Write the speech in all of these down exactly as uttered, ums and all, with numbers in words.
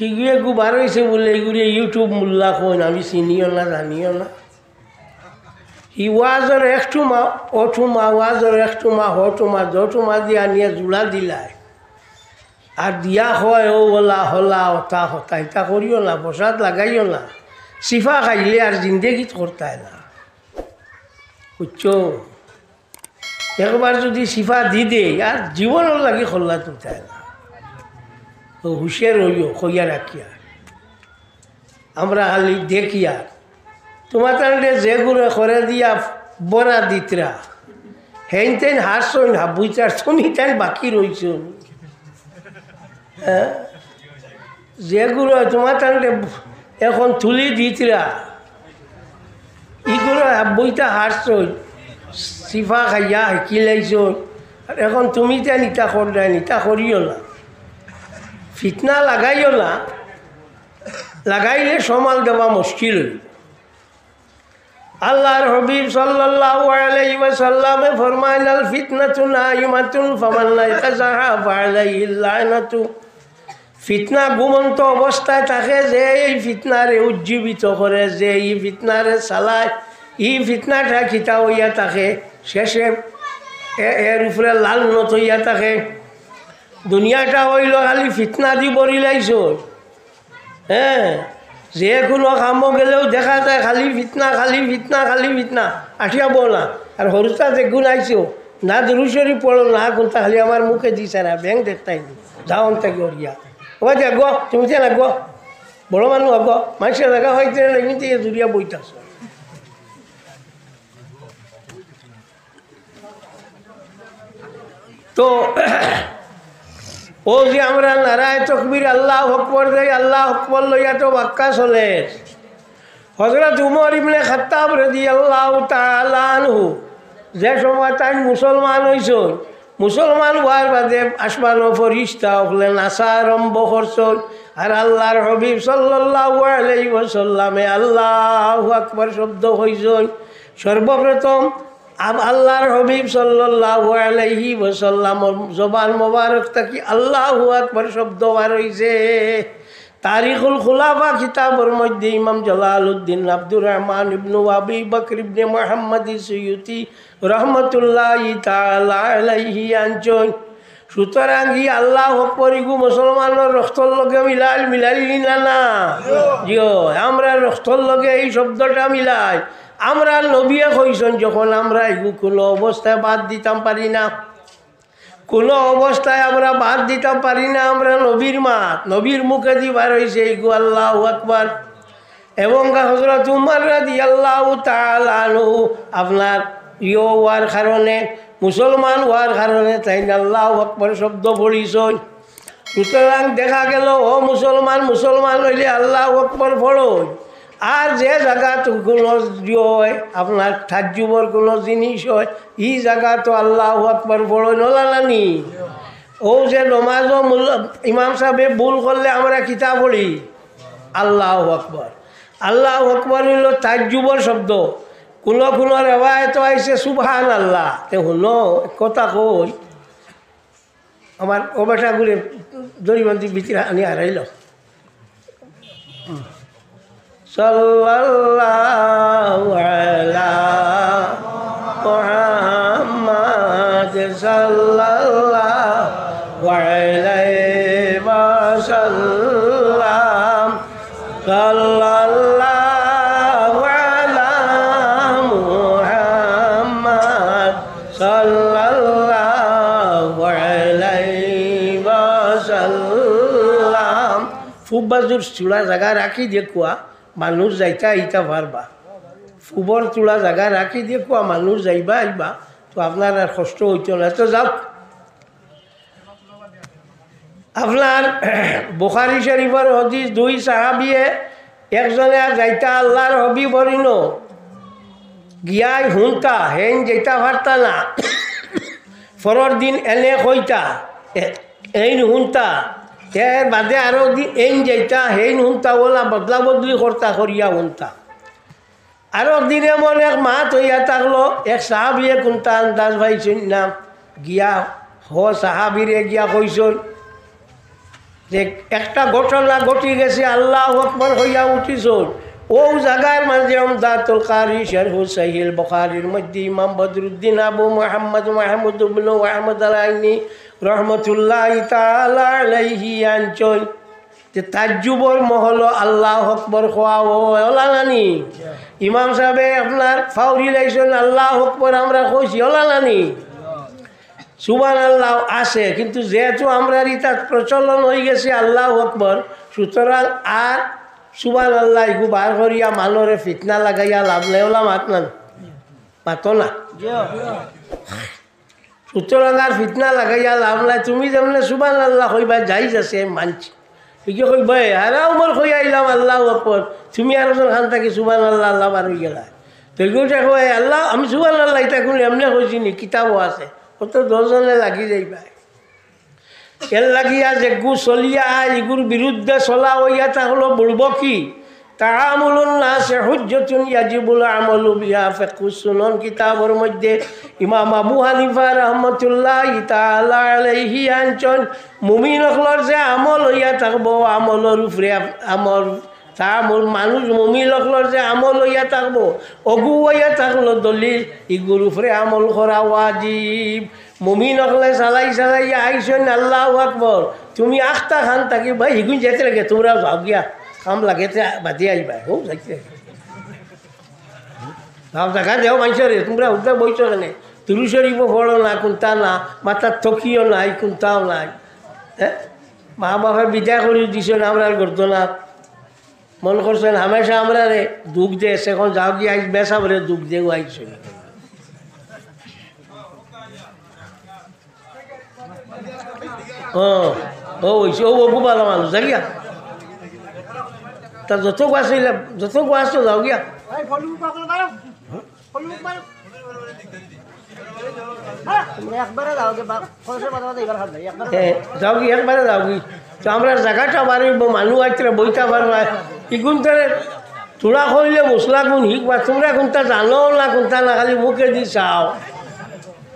ইগু এগু বার অইছে বুলে ইগুরে YouTube মোল্লা কইন, আমি চিনিও না, জানিও না। ই ওয়াজর এক টুমা, অ টুমা, ওয়াজর এক টুমা, হ টুমা, দ টুমা দিয়া নিয়া জুড়া দিলায়। আর দিয়া কয়, "ও ওলা, হলা, অতা, হতা, ইতা করিও না, প্রসাদ লাগাইও না। সিফা খাইলে আর জিন্দেগিত করতায় না।" বুঝছো? একবার যুদি সিফা দি দেই, আর জীবনর লাগি খল্লা তুলতায় না। তো হুঁশিয়ার অইও, কইয়া রাখিয়া। আমরা খালি দেখিয়া। তুমার তানরে যেগুরে করে দিয়া বড়া দিতরা, হেইন তেইন হারছইন, হাবুইতার তুমি তাইন বাকি রইছইন। হ্যাঁ? যেগুরে তুমার তানরে এখন তুলি দিতরা, ইগুরে হাবুইতা হারছইন, সিফা খাইয়া হেকিলাইছইন। আর এখন তুমি তাইন ইতা কররায় নি, ইতা করিও না। ফিতনা লাগাইও না, লাগাইলে সামাল দেওয়া মুশকিল অইবো। আল্লাহর হাবিব সাল্লাল্লাহু আলাইহি ওয়াসাল্লামে ফরমাইন, "আল ফিতনাতু নাইমাতুন ফামান আইকাযাহা ফাআলাইহিল লানাতু।" ফিতনা ঘুমন্ত অবস্থায় থাকে, যে এই ফিতনারে উজ্জীবিত করে, যে এই ফিতনারে চালায়, ই ফিতনাটা কিতা অইয়া থাকে, শেষে এ-, এর উপরে লানত অইয়া থাকে। দুনিয়াটা অইলো খালি ফিতনা দি ভরিলাইছে। হ্যাঁ, যে কুনু কামো গেলেও দেখা যায় খালি ফিতনা, খালি ফিতনা, খালি ফিতনা। আটিয়া বও না। আর হুরুতা যেগুন আইছো, না দুরুদ শরিফ পড়ো, না কুনতা, খালি আমার মুখে দিছে না, ব্যাং দেখতাই নি। যাও অন্তে গিয়া। ও ভাই, দেখো, তুমি যে লাগো। বড় মানুষ হবো, মানষে জাগা অইতে না, এমনিতে দূরিয়া বইতাছো। তো, অউ যে আমরা নারায়ে তকবীর, আল্লাহু আকবার দেই, আল্লাহু আকবার লইয়া তো মক্কা চলের। হযরত উমর ইবনে খাত্তাব রাদিয়াল্লাহু তাআলা আনহু যে সময় তাইন মুসলমান অইছইন, মুসলমান অওয়ার বাদে আসমানো ফিরিস্তা অকলে নাচা আরম্ভ করছইন। আর আল্লাহর হাবিব সাল্লাল্লাহু আলাইহি ওয়াসাল্লামে আল্লাহু আকবার শব্দ কইছইন। সর্বপ্রথম আব-, আল্লাহর হাবিব সাল্লাল্লাহু আলাইহি ওয়াসাল্লামর জবান মোবারক থাকি আল্লাহু আকবার শব্দ বার অইছে। তারিখুল খুলাফা কিতাবর মধ্যে ইমাম জালালউদ্দিন আব্দুর রহমান ইবনু আবি বকর ইবনে মুহাম্মদ সুয়ুতি রহমতুল্লাহি তাআলা আলাইহি আনছইন। সুতরাং ই আল্লাহু আকবার ইগু মুসলমানর রক্তর লগে মিলাইল, মিলাইল নি না, না? জি অয়, আমরা রক্তর লগে এই শব্দটা মিলাই। আমরার নবীয়ে কইছইন, যখন আমরা ইগু কুনু অবস্থায় বাদ দিতাম পারি না, কুনু অবস্থায় আমরা বাদ দিতাম পারি না, আমরা নবীর মাত, নবীর মুখেদি বার অইছে ইগু আল্লাহু আকবার। এবং হযরত উমর রাদিয়াল্লাহু তাআলা আনহু আপনার ইয়ো অওয়ার কারণে, মুসলমান অওয়ার কারণে তাইন আল্লাহু আকবার শব্দ পড়ছইন। সুতরাং দেখা গেল, ও মুসলমান, মুসলমান অইলে আল্লাহু আকবার পড়ো। আর যে জাগাত কুনু ইয়ো অয়, আপনার তাজ্জুবর কুনু জিনিস অয়, ই জাগাত আল্লাহু আকবার পড়ো, নলা নানি। অউ যে নমাজো মুল-, ইমাম সাবে ভুল করলে আমরা কিতা পড়ি? আল্লাহু আকবার। আল্লাহু আকবার অইলো তাজ্জুবর শব্দ। কুনু কুনু রেওয়ায়েতো আইছে সুবহানাল্লাহ। তে হুনো, এক কথা কই, আমার অউ বেটাগুরে দড়ি বান্ধি ভিতরে আনি হারাইল। সাল্লাল্লাহু আলা মুহাম্মাদ সাল্লাল্লাহু আলাইহি ওয়াসাল্লাম। সাল্লাল্লাহু আলা মুহাম্মাদ সাল্লাল্লাহু আলাইহি ওয়াসাল্লাম। পূব বাজুর থুড়া জাগা রাখি দেখুয়া মানুষ যাইতা আইতা পারবা। পূবর থুড়া জাগা রাখি দেখুয়া মানুষ যাইবা আইবা, তো আপনার আর কষ্ট অইতো না। তো যাউক, আপনার বুখারী শরিফর হাদিস, দুই সাহাবিয়ে, একজনে আর যাইতা আল্লাহর হাবিবর ইনো গিয়াই হুনতা, হেইন যাইতা পারতা না। পরর দিন এনে কইতা, এ-, এইন হুনতা, এর বাদে আরো দিন এইন যাইতা, হেইন হুনতা, অলা বদলা বদলি করতা, করিয়া হুনতা। আরো দিন এমন এক মাত অইয়া থাকলো, এক সাহাবিয়ে কুনতা আন্দাজ পাইছইন না, গিয়া হ সাহাবিরে গিয়া কইছইন, যে একটা ঘটনা ঘটি গেছে, আল্লাহু আকবার কইয়া উঠিছইন। অউ জাগার মাঝে উমদাতুল কারি শরহু সহিহুল বুখারীর মধ্যে ইমাম বদরুদ্দিন আবু মুহাম্মদ মাহমুদ ইবনে আহমদ আল আইনি রহমতুল্লাহি তাআলা আলাইহি আনছইন যে তাজ্জুবর মহলো আল্লাহু আকবার কওয়া অয়, অলা নানি? ইমাম সাবে আপনার ফাউরি লাইছইন, আল্লাহু আকবার আমরা কইছি, অলা নানি? সুবহানাল্লাহ আছে, কিন্তু যেহেতু আমরার ইতা প্রচলন অইগেছে আল্লাহু আকবার, সুতরাং আর সুবহানাল্লাহ ইগু বার করিয়া মানষরে ফিতনা লাগাইয়া লাভ নাই, অলা মাত নানি? মাতো না। সুতরাং আর ফিতনা লাগাইয়া লাভ নাই। তুমি যেমনে সুবহানাল্লাহ কইবায়, জায়েজ আছে, আমি মানছি। ইগু কইবা, "এ, হারা উমর কইয়া আইলাম আল্লাহু আকবার, তুমি আরকজন খান থাকি সুবহানাল্লাহ আল্লাহ বার অইগেলায়।" তে ইগুয়ে কয়, "এ আল্লাহ, আমি সুবহানাল্লাহ ইতা কুন এমনে কইছি নি, কিতাবো আছে।" অউ তো দশজনে লাগি যাইবা। এরলাগিয়া যেগু চলিয়া আয়, ইগুর বিরুদ্ধে চলা অইয়া থাকলো বুড়বকি। তাআমুলুন নাসে হুজ্জাতুন ইয়াজিবুল আমালু বিহা, ফিকহুস সুনান কিতাবর মধ্যে ইমাম আবু হানিফা রহমতুল্লাহি তাআলা আলাইহি আনছইন, মুমিন অকলর যে আমল অইয়া থাকবো, আমলর উপরে আম-, আমল, তাআমুল মানুষ মুমিন অকলর যে আমল অইয়া থাকবো, অগু অইয়া থাকলো দলিল, ইগুর উপরে আমল করা ওয়াজিব। মুমিন অকলে চালাই চালাই আইছইন, আল্লাহু আকবার। তুমি আখতা খান থাকি ভাই, হিগুন যেতে লাগে, তুমরা যাও গিয়া, কাম লাগে তে বাদে আইবা, হউ যাইতে। যাও জাগা দেও মানষরে, তুমরা উঠা বইছো কেনে? দুরুদ শরীফও পড়ো না, কুন্তা না, মাথাত তকিও নাই, কুন্তাও নাই। হ্যাঁ? মা বাপে বিদায় করি দিছইন আমরার গর্দনাত। মন করছইন হামেশা আমরারে দুখ দেস, এখন যাও গিয়া আইজ মেসাবরে দুখ দেও আইছইন। ও, ও অইছে, ও, অগু ভালা মানুষ, যাও গিয়া। তা যত গু আছে, যত গু আছে, যাও গিয়া। তোমরা একবারে যাও গিয়া, বা-, কইছে মাঝে মাঝে এবার হাত দেয়, একবারে এ, যাও গিয়া, একবারে যাও গিয়া। তো আমরার জাগাটা বাড়ি মানুষ আইতরা বইতা পারবা। ইগুন তারে তোরা কইলে মশলা গুণ হিকবা, তুমরা কুন্তা জানো না, কুন্তা না, খালি মুখে দি চাও।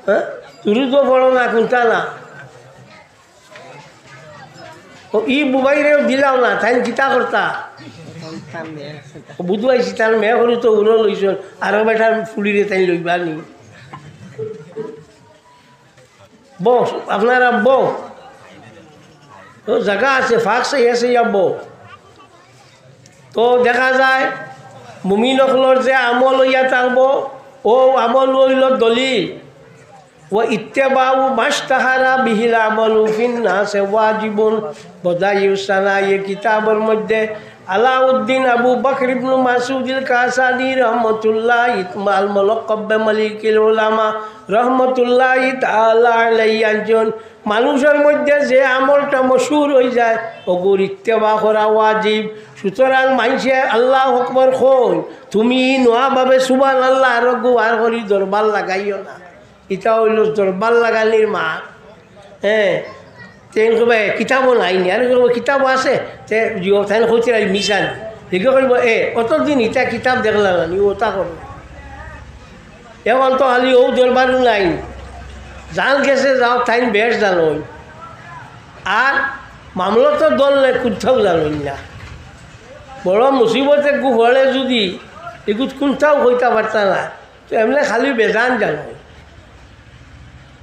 হ্যাঁ? দুরুদও পড়ো না, কুন্তা না। ও, ই বুবাইরেও দিলাও না, তাইন কিতা করতা? ও, বুধু আইছি, তার মেয়ে করি তো উড়ো লইছইন, আরো বেটার ফুলিরে তাইন লইবা নি। বউ, আপনারা বউ। তো জাগা আছে, ফাঁক চাই আছে, ইয়া বউ। তো দেখা যায়, মুমিন অকলর যে আমল অইয়া থাকবো, অউ আমল অইলো দলিল। ওয়া ইত্তেবাউ মাশতাহারা বিহিল আমালু ফিন নাসে ওয়াজিবুন। বদাইউস সানায়ে কিতাবর মধ্যে আলাউদ্দিন আবু বকর ইবনু মাসুদিল কাসানি রহমতুল্লাহ, ইতমাল মুলাক্কাব বে মালিকিল উলামা রহমতুল্লাহি তাআলা আলাইহি আনছইন, মানুষর মধ্যে যে আমলটা মশহুর অইযায়, অগুর ইত্তেবা করা ওয়াজিব। সুতরাং মানষে আল্লাহু আকবার কইন, তুমি নয়াভাবে সুবহানাল্লাহ আরোগু বার করি দরবার লাগাইও না। ইটা অইলো দরবার লাগানির মাত। হ্যাঁ, তেইন কইবা, "এ, কিতাবো নাই নি?" আর কইবা, "কিতাবো আছে।" তে জিও, তাইন কইতরা মিছা নি। হিগে কইবা, "এ, অতদিন ইটা কিতাব দেখলা না নি, অতা করো।" এখন তো খালি অউ দরবারও নাই। যান গেছে যাও, তাইন বেশ জানইন। আর মামলা তো দল নাই, কুন্তাও জানইন না। বড় মুসিবতে গু পড়ে যুদি, ইগুত কুন্তাও কইতা পারতা না। তো এমনে খালি বেজান জানইন।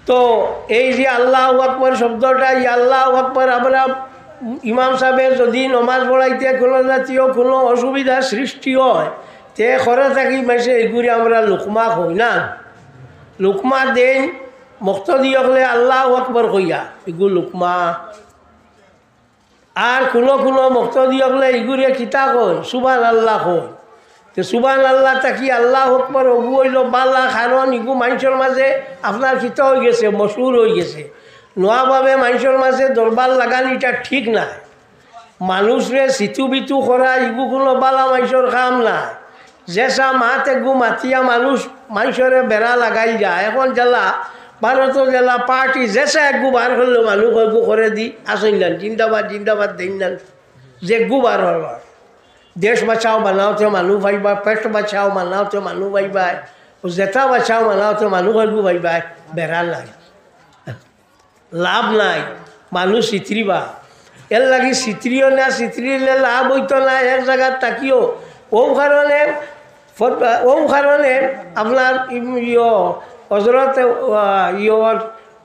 তো এই যে আল্লাহু আকবার শব্দটা, এই আল্লাহু আকবার আমরা ইমাম সাবে যুদি নমাজ পড়াইতে কুনু জাতীয় কুনু অসুবিধা সৃষ্টি অয়, তে করে থাকি মানষে ইগুরে আমরা লুকমা কই না, লুকমা দেইন মুক্তাদি অকলে আল্লাহু আকবার কইয়া, ইগু লুকমা। আর কুনু কুনু মুক্তাদি অকলে ইগুরে কিতা কইন, সুবহানাল্লাহ কইন। তে সুবহানাল্লাহ থাকি আল্লাহু আকবার অগু অইলো বালা, কারণ ইগু মানষর মাঝে আপনার কিতা অইগেছে, মশহুর অইগেছে। নয়াভাবে মানষর মাঝে দরবার লাগানিটা ঠিক নায়। মানুষরে সিতু-বিতু করা, ইগু কুনু বালা মানষর কাম নায়। যেসা মাত এগু মাতিয়া মানুষ, মানষরে বেড়া লাগাইল যায়। এখন যেলা ভারতো যেলা পার্টি, যেসা এগু বার করলো মানুষ, অগু করে দি, আসইন না, জিন্দাবাদ, জিন্দাবাদ দেইন না। যেগু বার করবা। দেশ বাঁচাও বানাওতে মানুষ পাইবা, পেট বাঁচাও বানাওতে মানুষ পাইবা, ও যেটা বাঁচাও বানাওতে মানুষ অগু পাইবা, বেড়া নাই। লাভ নাই, মানুষ ইতরিবা। এর লাগি সিতরিও না, সিতরিলে লাভ অইতো না, এক জাগাত থাকিও। ও কারণে ফত-, ও কারণে আপনার ইম-, ইয়ো, হজরত, আহ, ইয়ো,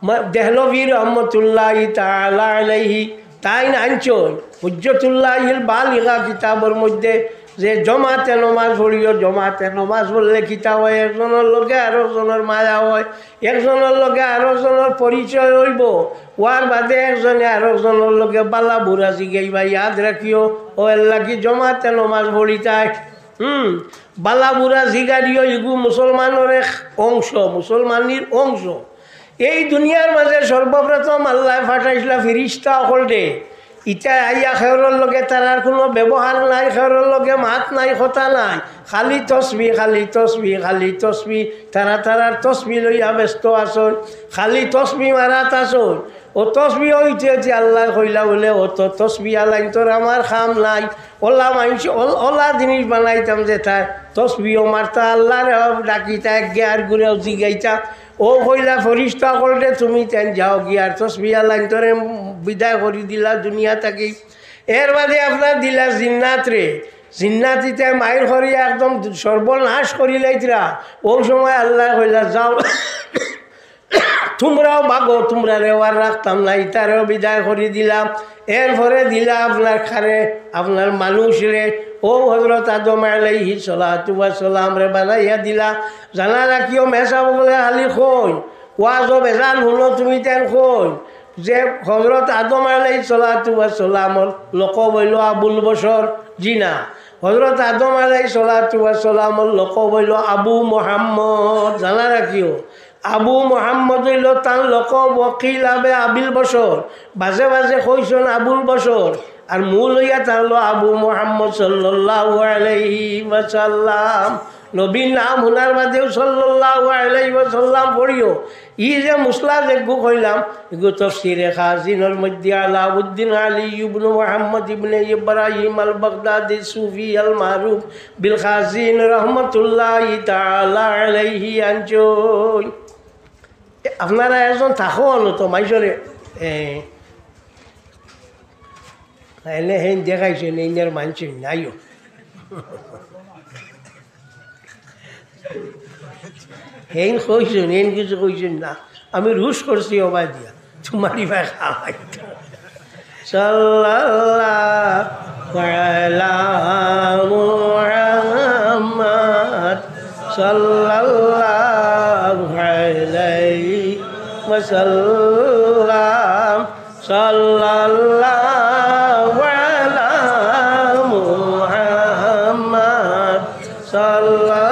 মা-, দেহলভী রহমতুল্লাহি তাআলা আলাইহি তাইন আনছইন হুজ্জতুল্লাহিল বালিগা কিতাবর মধ্যে যে জমাতে নমাজ পড়িও, জমাতে নমাজ পড়লে কিতা অয়, একজনর লগে আরকজনর মায়া অয়, একজনর লগে আরকজনর পরিচয় অইবো, অওয়ার বাদে একজনে আরকজনর লগে বালা বুরা জিগাইবা, ইয়াদ রাখিও, অউ এর লাগি জমাতে নমাজ পড়িতায়। হুম, বালা বুরা জিগারিও ইগু মুসলমানর এক অংশ, মুসলমানির অংশ। এই দুনিয়ার মাঝে সর্বপ্রথম আল্লায় পাঠাইছলা ফিরিস্তা অকলরে। ইতা আইয়া কেউরর লগে তারার কুনু ব্যবহার নাই, কেউরর লগে মাত নাই, কথা নাই, খালি তসবি, খালি তসবি, খালি তসবি। তারা তারার তসবি লইয়া ব্যস্ত আছইন, খালি তসবি মারাত আছইন। অউ তসবি অইতে অইতে আল্লায় কইলা বুলে, অত তসবি আলাইন্তর আমার কাম নাই। অলা মানষে অল-, অলা জিনিস বানাইতাম যেতায় তসবিও মারতা, আল্লারে ডাকিতা, একগে আরগুরেও জিগাইতা। অউ কইলা ফিরিস্তা অকলরে, তুমি তাইন যাওগি, আর তসবি আলাইন্তরে বিদায় করি দিলা দুনিয়া থাকি। এর বাদে আপনার দিলা জিন্নাতরে, জিন্নাত ইতায় মাইর করিয়া একদম সর্বনাশ করিলাইতরা। অউ সময় আল্লায় কইলা, যাও, তুমরাও ভাগো, তুমরারেও আর রাখতাম না, ইতারেও বিদায় করি দিলাম। এরপরে দিলা আপনার কারে, আপনার মানুষরে, অউ হজরত আদম আলাইহিস সালাতু ওয়াস সালামরে বানাইয়া দিলা। জানা রাখিও, মেসাব অকলে খালি কইন, ওয়াজও বেজান হুনো তুমি, তাইন কইন যে হজরত আদম আলাইহিস সালাতু ওয়াস সালামর লকব অইলো আবুল বশর। জি না, হজরত আদম আলাইহিস সালাতু ওয়াস সালামর লকব অইলো আবু মুহাম্মদ। জানা রাখিও, আবু মুহাম্মদ অইলো তান লকব, ওয়াকিল আবে আবিল বশর, বাজে বাজে কইছইন আবুল বশর, আর মূল অইয়া তান অইলো আবু মুহাম্মদ সাল্লাল্লাহু আলাইহি ওয়াসাল্লাম। নবীর নাম হুনার বাদেউ সাল্লাল্লাহু আলাইহি ওয়াসাল্লাম পড়িও। ই যে মসলা যেগু কইলাম, ইগু তফসিরে খাজিনর মধ্যে আলাউদ্দিন আলী ইবনু মুহাম্মদ ইবনে ইব্রাহিম আল বাগদাদি সুফি আল মারুফ বিল খাজিন রহমতুল্লাহি তাআলা আলাইহি আনছইন। এ, আপনারা একজন থাকো অনো তো মাইজরে, এ, এনে হেইন দেখাইছইন, এইনর মানষে নাইও। হেইন কইছইন, হেইন কিছু কইছইন না। আমি রুশ করছি ওবায় দিয়া। তুমার ইবায় খাওয়াই। সাল্লাল্লাহু আলা মুহাম্মদ, সাল্লাল্লাহু আলাইহি ওয়াসাল্লাম। সাল্লাল্লাহু আলা মুহাম্মদ, সাল্লাল্লাহু